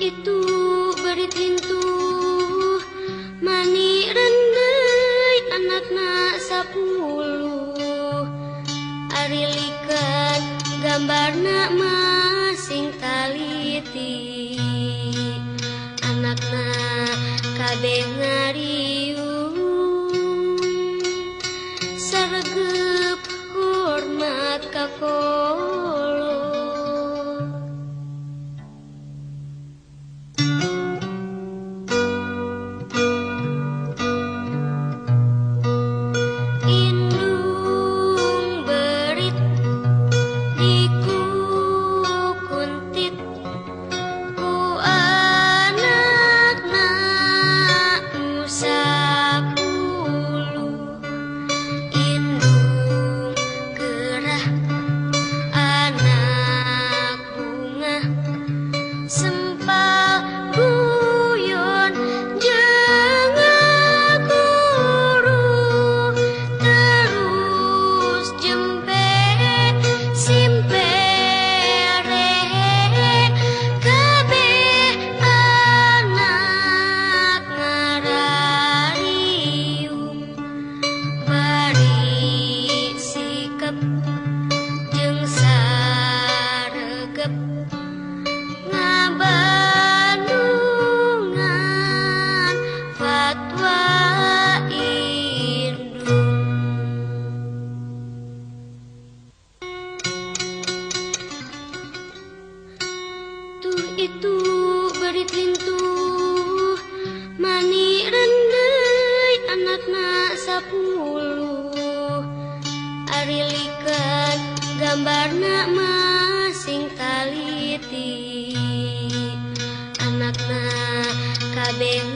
Itu berit lintuh mani rendai anakna 10 ari likan gambarna masing taliti anakna kabeh ngariung saregep hormat ka kolot. Indung berit dikukuntit ku anakna nu 10 indung gerah anak bunga sempal guyon jeung ngaguru terus jempe simpere kabeh anak ngarariung bari sikep jeung saregep ngabandungan fatwa indung. Tuh itu berit lintuh mani rendai anakna 10 ari likan gambarna masing taliti anakna kabeh.